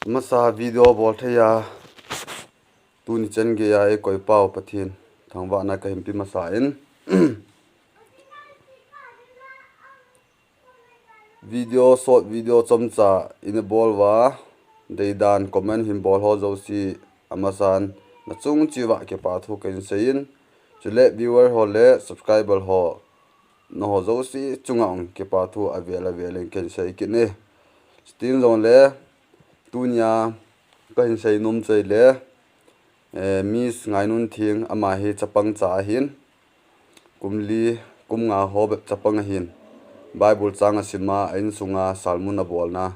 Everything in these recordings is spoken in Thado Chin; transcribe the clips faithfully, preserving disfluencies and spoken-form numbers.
Masa video bol thei a, tuni chan geiya eikoi pau Pathen thangvahna kahin pe masa in. Video, short video chomcha ina bol uva, deidan comment hin bol ho jouse amasan nachung cheh uva kipa thu kahin seiyin, chule viewer ho le subscriber ho, naho jouse chunga jong kipa thu avel avel in kahin sei kit e. Chuti jongle, tunia kahin sei nom chu ahile, eh, Miss Ngainuntheng, ama hi chapang cha ahin. Kum li, kum nga ho bep chapang ahin. Bible chang asim a, a insunga sermon abolna,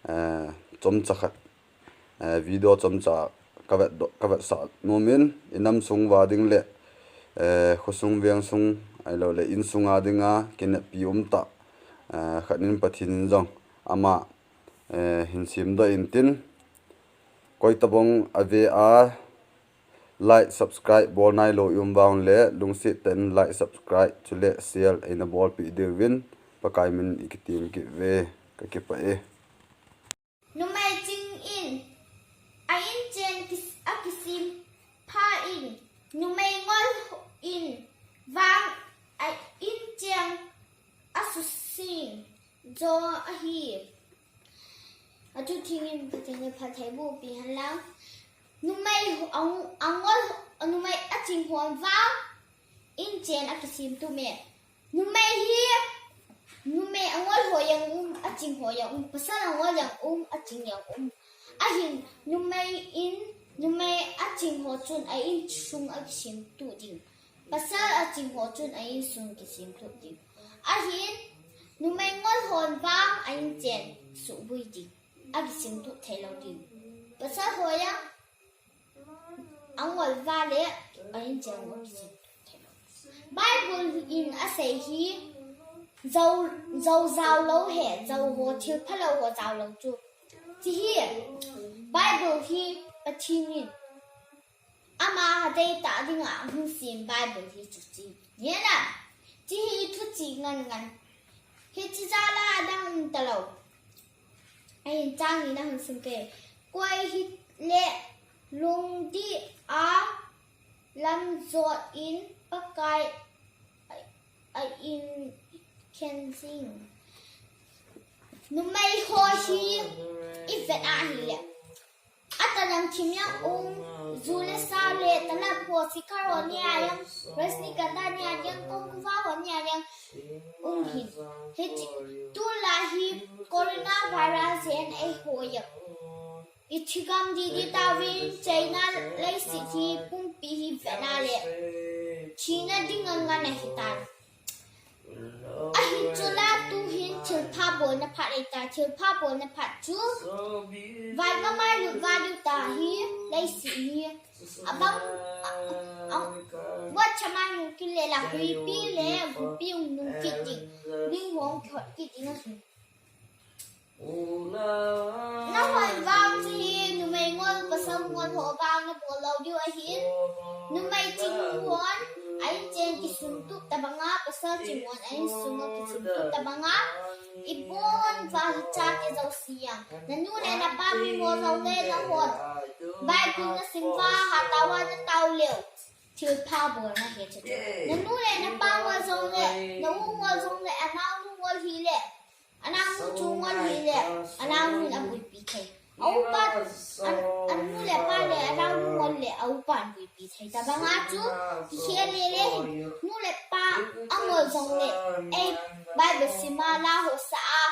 eh, chomcha khat, eh, video chomcha kavet doh, kavetsah nom in, inam sung uva ding le, eh, khosung vengsung, ahilou le insunga dinga kineppi umtah, eh, khat in Pathen in jong ama, eh, hin semdoh intin, koi tabang ave a, like, subscribe bol nailou i um vang le, lungset tah in like, subscribe, chule share eina bolpeh diuvin, Pakai min in kitem kit uve, kakipah e. Numei ching in, a inchen kis-, akisem pha in, numei ngol in vang a inchen asusing jo ahi. Athu thengin Pathen in phattheiboh peh hen lang. Numei ang-, angol, numei aching hon vang inchen akisem tup e. Numei hi, numei angol ho jong um, aching ho jong um, pasal angol jong um, aching jong um. Ahin numei in, numei aching ho chun a insung akisem tup ding. Pasal aching ho chun a insung kisem tup ding. Ahin numei ngol hon vang a inchen suboi ding. Akisem tup theilou ding. Pasal ho jong angol uva le a inchen ho kisem tup theilou. Bible in asei hi jou, jou jaolou hi, jou ho thilphalou ho jaolou chu. Chuhi Bible hi Pathen in ama deitah dinga hung sem Bible hi chu chi. Nina, chuhi thuchih ngan ngan. Hiche jal a adang um talou. Ahin chang ni na hung sim ke. Koi hile lungdih a lam jot in Pakai a, a in khen jing. Numei ho hi i vet a ahile, atadang thim jong um, ju le sa le talap ho, sikar ho nia jong, Rajnikanda nia jong, Kongkuva ho nia jong um hin. Hiche tulai hi coronavirus in eiho jong, i thigam didi tauvin, China leiset hi pumpi hi vet a le thina ding ngan ngan ahitan. Ahin chule tuhin thilpha bolna phat ahitai, thilpha bolna phat chu vaiva mailut val diu tahi, leiset hi abang, a, a, vot chamai nung kit le la huipi le gupi ung nung kit ding, ling hong khot kit ding ahi. Nahon vang chu hi numei ngol pasal ngol ho vang nabol lou diu ahin. Numei ching hon a inchen kisem tup tabanga, pasal ching hon a insung a kisem tup tabanga, ibon uva hiche kijouse jong. Nanu le napa mi ngol jongle nahon Bible nasim uva, hatah uva natao leu thilpha bolna hi chu. Nanu le napa ngol jongle, na u ngol jongle, anaonu ngol hile, anaonu chu ngol hile, anaonun abuipi thei. A upa, a, anu le apa le anaonu ngol le a upan buipi thei. Tabanga chu kikhel le le hin, nu le pa angol jongle, ei, Bible sim a, la ho sa a,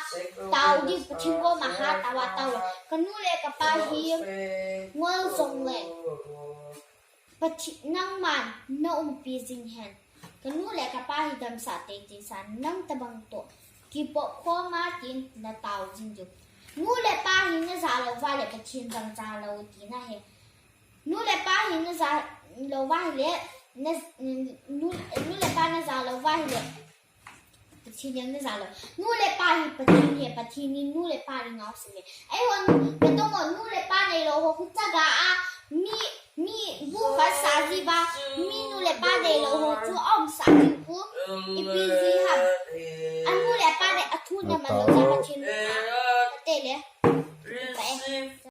tao ding Pathen koma hatah uva tao. Kanu le kapa hi ngol jongle, Pathen, nangman naumpi jing hen. Kanu le kapa hi damsah teitei sa, nang tabang toh kipoh khom a tin natao jing diu. Nu le pa hi naja lou uva le Pathen jong ja lou tina ahi. Nu le pa hi naja lou uva ahile, na, nu, nu le pa naja lou uva ahile, Pathen jong naja lou. Nu le pa hi Pathen ahi, Pathen in nu le pa dinga asem e. Eihon, kadong ho nu le pa neilou ho khu chaga a, mi, mi bu khat sa ji uva, mi nu le pa neilou ho chu aumsah ji khu, ipi ji ham. Anu le apa le athu naman lou jeh a Pathen